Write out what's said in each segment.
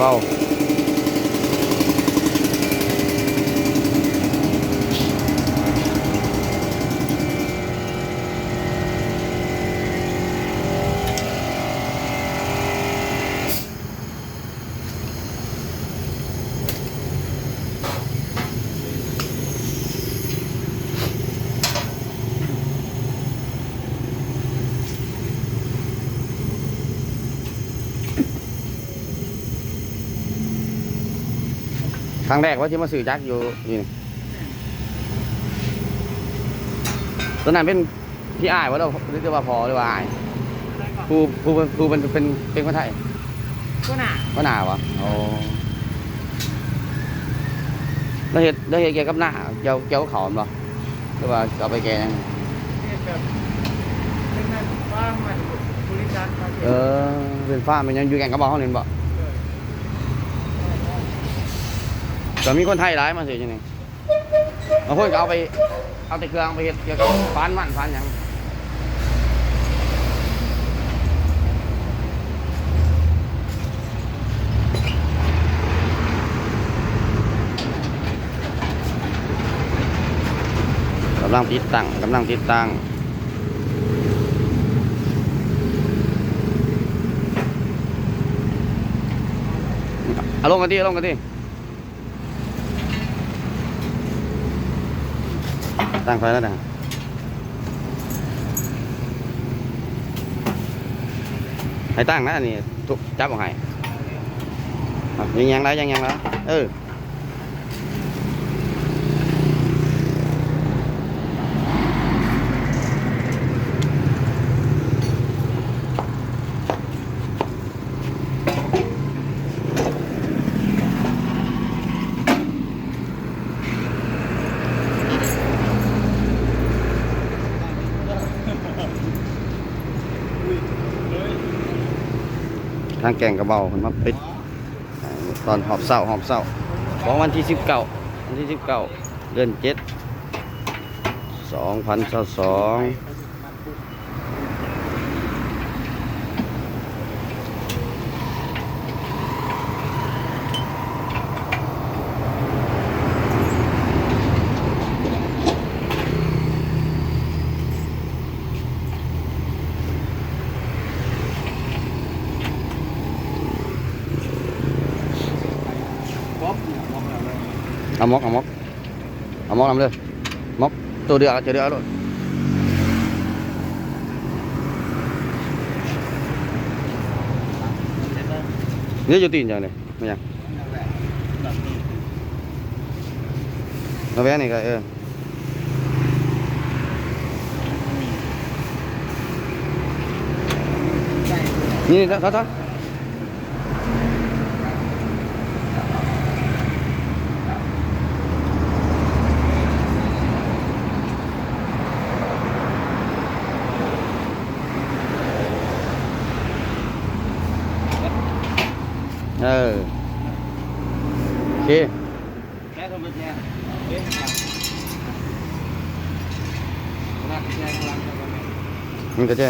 ເອົາ ຄັ້ງແລກວ່າຊິມາຊື້ຈັກຢູ່ນີ້ ຕອນນັ້ນເປັນ ພີ່ອ້າຍບໍ່ ຫຼືວ່າພໍ່ ຫຼືວ່າອ້າຍ? ຜູ້ ຜູ້ ຜູ້ເປັນ ເປັນ ເປັນຄົນໄທ? ຫົວໜ້າ ຫົວໜ້າບໍ່? ອໍ ລາວເຮັດ ລາວເຮັດກ່ຽວກັບນາ ກ່ຽວ ກ່ຽວກັບເຂົ້າແມ່ນບໍ່? ຫຼືວ່າເອົາໄປແກ່ຫຍັງ? ເຮັດແບບ ເປັນງານຟາມ ອັນ ບໍລິສັດມາເຮັດ ເອີ ເປັນຟາມ ເປັນຫຍັງ ຢູ່ແກ່ງກະເບົາເຮົານີ້ແມ່ນບໍ່? ເອີ ກໍມີຄົນໄທຫຼາຍມາຊື້ຢູ່ນີ້. ບາງຄົນກໍເອົາໄປ ເອົາແຕ່ເຄື່ອງໄປເຮັດກ່ຽວກັບຟານມັນຟານຫຍັງ. ກຳລັງຕິດຕັ້ງ ກຳລັງຕິດຕັ້ງ. ເອົາລົງກັນຕິ ເອົາລົງກັນຕິ. ຕັ້ງໄຟແລ້ວນະ ໃຫ້ຕັ້ງນະ ອັນນີ້ ທຸບ ຈັບອອກໃຫ້ ອ່ະ ຍັງໆ ໄດ້ ຍັງໆ ໄດ້ ເອີ. ທາງແກ່ງກະເບົາເພິ່ນມາປິດ ຕອນຮອບເຊົ້າ ຮອບເຊົ້າຂອງວັນທີສິບເກົ້າ ວັນທີສິບເກົ້າ ເດືອນເຈັດ ສອງພັນຊາວສອງ. ເອົາໝົກ ເອົາໝົກ ເອົາໝົກນຳເດີ ໝົກ ໂຕເດືອກ ເຈົ້າເດືອກເອົາໂລດ. ນີ້ຢູ່ຕີນເຈົ້ານີ້ ແມ່ນຫຍັງ? ມາແວ່ນີ້ກໍ ເອີ ນີ້ ນີ້ ເທາະ ເທາະ ເທາະ. ເອີ ໂອເຄ ມັນກະແຈ.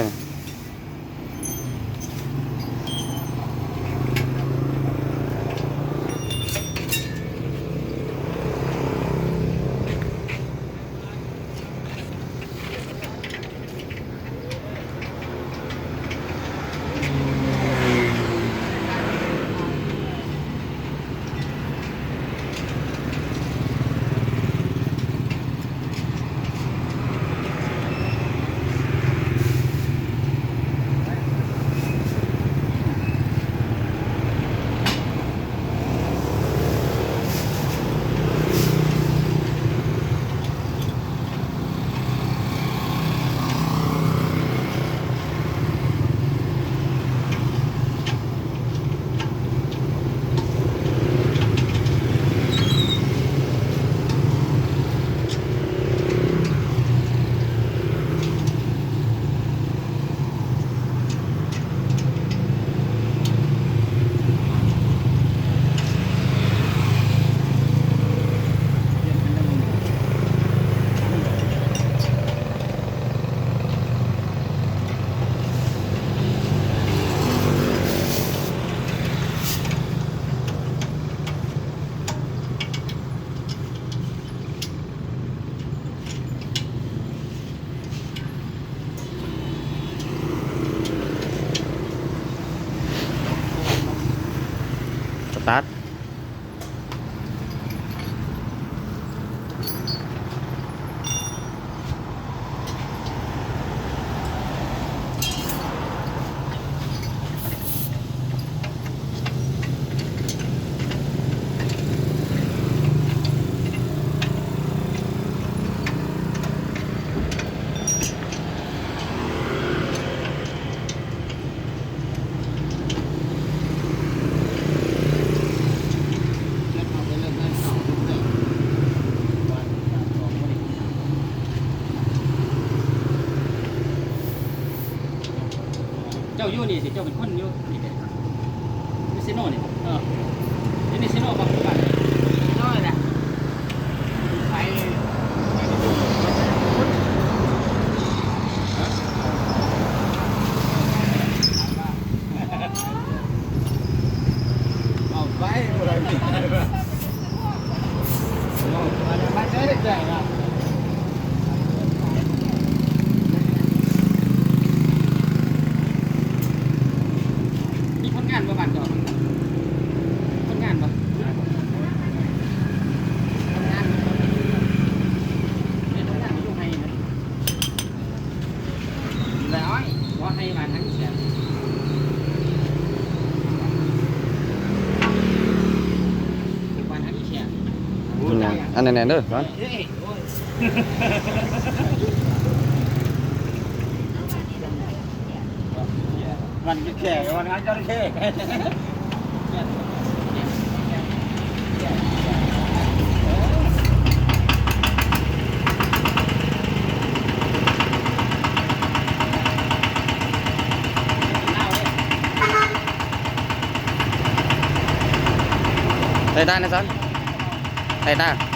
ຕັດ. ເຈົ້າຢູ່ນີ້ຊິ ເຈົ້າເປັນຄົນຢູ່ນີ້ເດ້ ເຊໂນນີ້ ເອີ ຢູ່ນີ້ເຊໂນບໍ່? ເຊໂນແຫຼະ ໄປ ເອົາໄປ ບໍ່ໄດ້ ເອົາໄປ ໄປເລີຍ ມີຄົນງານບໍ່ບ້ານເຈົ້າ? ຄົນງານບໍ່? ຄົນງານ ເປັນຄົນງານຢູ່ໄຮ່ນະ ແລ້ວ ບໍ່ ໄຮ່ບ້ານທາງແຂກ ບ້ານທາງແຂກ ອັນແໜ້ນໆເດີ ເອີຍ ວັນແຂກ ວັນງານຈະເຂົ້ ໄດ້ຕານະສັນ ໄດ້ຕາ.